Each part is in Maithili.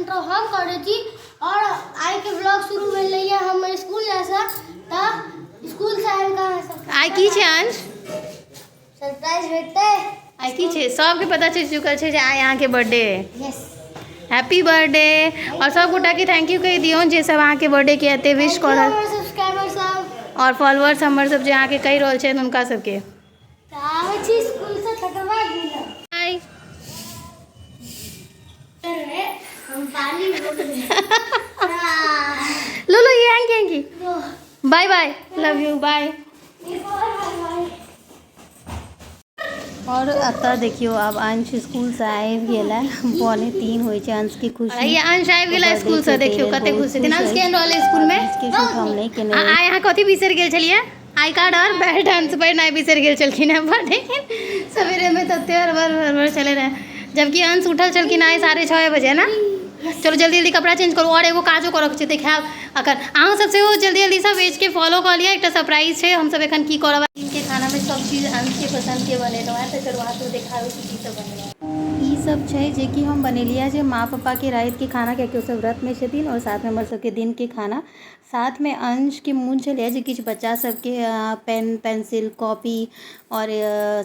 इंट्रो हम करै छी और आइ के व्लॉग शुरू भेलैया हमर स्कूल जाइसँ। तऽ स्कूलसँ आबि कऽ अहाँ सब आइ की छै अंश? सरप्राइज भेटतै। आइ की छै सबके पता चलि चुकल छै जे आइ अहाँके बर्थडे। Yes, happy birthday. और सब गोटाके thank you कहि दियौ जे सब अहाँके बर्थडे के एते विश कऽ रहल हमर सब्सक्राइबर सब और फॉलोअर्स हमर सब जे अहाँके कहि रहल छथि हुनका सबके। तऽ आबै छी स्कूलसँ, तकर बाद मिलब। बाय। अरे हम पानी भर लो लो, ये आएंगे आएंगे। Bye bye, love you, bye. और एतऽ देखियौ आब अंश स्कूलसँ आबि गेल है। 2:45 होइ छै। अंशके खुशी ये अंश आबि गेला बर्थडे स्कूलसँ, छै, देखियौ ताहि लेल कते बहुत खुश छथिन। खुश अंश अछि। केहन रहलै स्कूलमे? अंशके शूट हम नहि केने आ आइ अहाँ कथी बिसरि गेल छलियै? I card और बेल्ट अंश पहिरनाइ बिसरि गेल छलखिन हेँ। बर्थडे सवेरेमे तते हड़बड़ हड़बड़ चलै रहै, जबकि अंश उठल छलखिन आइ 6:30 बजे ने। चलू जल्दी जल्दी कपड़ा चेंज करू और एगो काजो करऽके छै, देखायब अखन। अहाँ सब सेहो जल्दी जल्दी सब पेजके फॉलो कऽ लिअ, एकटा सरप्राइज छै। हमसब एखन की करब, दिनके खानामे सब चीज अंशके पसन्दके बनेलहुँ हेँ। तऽ चलू अहाँ सब देखाबै छी की सब बनेलहुँ। ई सब छै जे कि हम बनेलियै जे माँ पप्पाके रातिके खाना, कियाकि ओसब व्रतमे छथिन, आओर साथमे हमर सबके दिनके खाना। साथमे अंशके मोन छलैए जे किछु बच्चा सबके पेन पेंसिल कॉपी आओर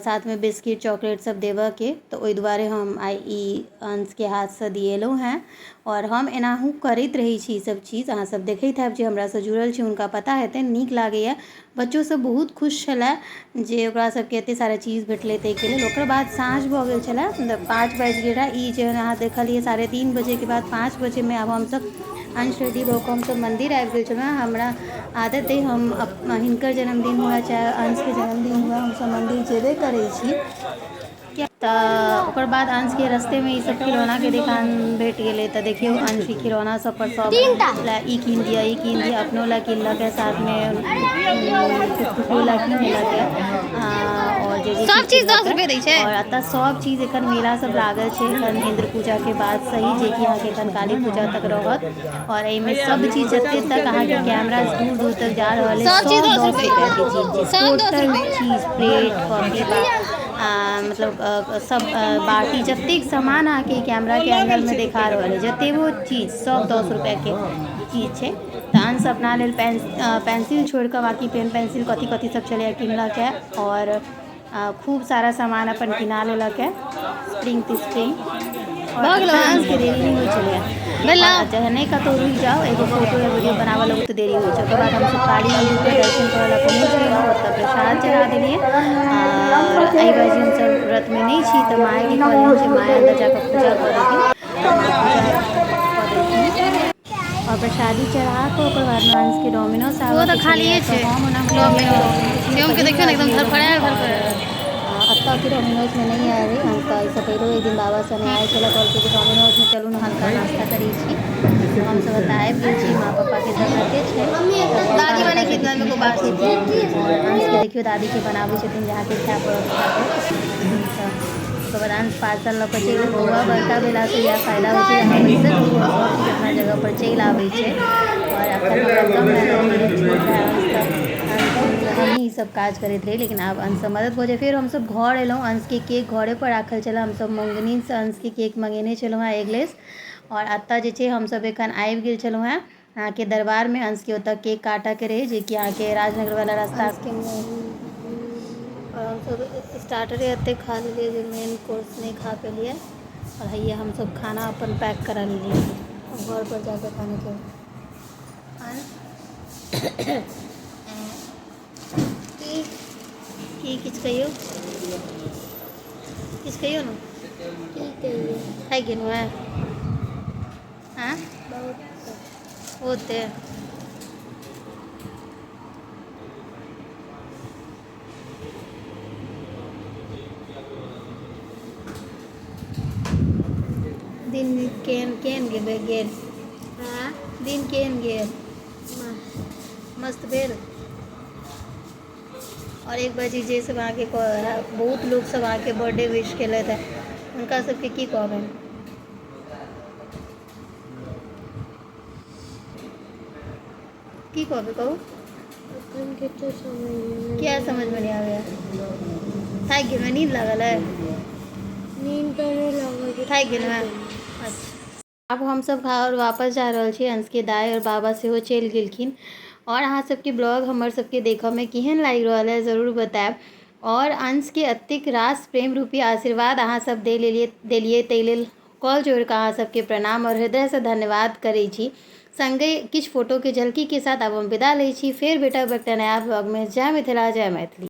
साथमे बिस्किट चॉकलेट सब देबऽके, तऽ ओहि दुआरे हम आइ ई अंशके हाथसँ दिएलहुँ हेँ। आओर हम एनाहु करैत रहै छी ई सब चीज। अहाँ सब देखैत हैब, जे हमरासँ जुड़ल छी हुनका पता हेतनि। नीक लागैए, बच्चो सब बहुत खुश छलै जे ओकरा सबके एते सारा चीज भेटलै ताहिके लेल। ओकर बाद साँझ भऽ गेल छलै, मतलब 5 बाजि गेल रहै। ई जे अहाँ देखलियै 3:30 बजेके बाद 5 बजेमे आब हमसब अंश रेडी भऽ कऽ हमसब मन्दिर आबि गेल छलहुँ। हमरा आदत अइ, हम हिनकर जन्मदिन हुए चाहे अंशके जन्मदिन हुए, हमसब मन्दिर जेबे करै छी। तऽ ओकर बाद अंशके रस्तेमे ई सब खिलौनाके दोकान भेट गेलै। तऽ देखियौ अंश ई खिलौना सब पर सब लए ई कीन दिअ, ई कीन दिअ। अपनो लए किनलक साथमे टुकटुको लए कीन लेलक। आओर जे जे सब चीज 10 रुपए दै छै। और एतऽ सब चीज एखन मेला सब लागल छै एखन इंद्र पूजा के बाद से ही, जेकि अहाँके एखन काली पूजा तक रहत। और एहिमे सब चीज जते तक अहाँके कैमरा दूर दूर तक जा रहल है, सब चीज सब 10 10 रुपए। रुपया के चीज छै। सब 10 टोटल रुपए। चीज, प्लेट, कॉफी, मतलब सब बाटी, जतेक सामान अहाँके कैमरा के एंगल में देखा रहल है, जतेबो चीज सब 10 रुपया के चीज छै। तऽ अंश अपना लेल पेंसिल छोड़ि कऽ बाँकी पेन पेंसिल कथी कथी सब छलैए किनलक है। और खूब सारा सामान अपन किना लेलक है, स्प्रिंग तिस्प्रिंग। भऽ गेलौ अंश? के देरी नहि होइ छलैए। भेलौ? जहने कतहु रुकि जाउ, एगो फोटो या वीडियो बनाबऽ लगू तऽ देरी होइ छै। ओकर बाद हमसब काली मन्दिरके दर्शन करऽ लए पहुँच गेलहुँ। ओतऽ प्रसाद चढ़ा देलियै। आओर एहि बाजी हमसब व्रतमे नहि छी, तऽ मायके कहलियनि जे माय अन्दर जाकऽ पूजा कऽ देथिन, पूजा कऽ देथिन। और प्रसादी चढ़ा कऽ ओकर बादमे अंशके डोमिनोज ओ आबऽके तऽ खालिए छलैए। छै। तऽ हम ओना डोमिनोज शिवमके देखियौ ने, एकदम धड़फड़ायल धड़फड़ायल। एतऽके डोमिनोजमे नहि आयल रहै अंश। तऽ एहिसँ पहिलो एक दिन बाबा सने आयल छलै, कहलकै जे डोमिनोजमे चलू ने, हल्का नाश्ता करै छी। तऽ हमसब एतऽ आबि गेल छी। माँ पप्पाके तऽ व्रते छै। दादी बनेलखिन मेरे को बात। और अंशके देखियौ दादीके बनाबै छथिन, जे अहाँके खाय पड़त, खाय पड़त। तऽ ओकर बाद अंश पार्सल लऽ कऽ चलि गेल। बौआ बड़का भेलासँ इएह फायदा होइ छै, अहाँ बैसल रहू आओर सब चीज अपना जगहपर चलि आबै छै। आओर एखन हमरा कम मेहनत होइए। छोट रहै अंश तऽ हमहीँ ई सब काज करैत रही, लेकिन आब अंशसँ मदद भऽ जाय। फेर हमसब घर एलहुँ। अंशके केक घरेपर राखल छलै। हमसब मंगनीसँ अंशके केक मंगेने छलहुँ हेँ एगलेस। आओर एतऽ जे छै हमसब एखन आबि गेल छलहुँ हेँ अहाँके दरबारमे। अंशके ओतऽ केक काटऽके रहै, जेकि अहाँके राजनगरवला रास्ता। आओर हमसब स्टार्टरे एते खा लेलियै जे मेन कोर्स नहि खा पेलियै। आओर हैया हमसब खाना अपन पैक करा लेलियै, घर पर जाकऽ खाना खेबै। की किछु कहियौ, किछु कहियौ ने। की कहियै? थाकि गेलहुँ हेँ? आँय? बहुत। ओते दिन केहन केहन गेल गेल? हँ। दिन केहन गेल? मस्त भेल। और एक बार जे सब अहाँके बहुत लोक सब अहाँके बर्थडे विश केलथि है, हुनका सबके की कहबनि? की कहबै, कहू। एखन किछो समझमे किया समझमे नहि आबैया? थाकि गेलहुँ? नींद लागल है? नींद तऽ नहि लागल छै। थाकि गेलहुँ? अच्छा। आब हमसभ घर वापस जा रहल छी। अंशके दाइ आओर बाबा सेहो चलि गेलखिन। आओर अहाँ सबके ब्लॉग हमर सबके देखऽमे केहन लागि रहल है जरूर बतायब। आओर अंशके एतेक रास प्रेम रूपी आशीर्वाद अहाँ सब देलियै ताहि लेल कॉल जोड़िकऽ अहाँ सबके प्रणाम आओर हृदयसँ धन्यवाद करै छी। संगे किछु फोटोके झलकीके साथ आब हम विदा लै छी। फेर भेटब एकटा नया ब्लॉगमे। जय मिथिला, जय मैथिली।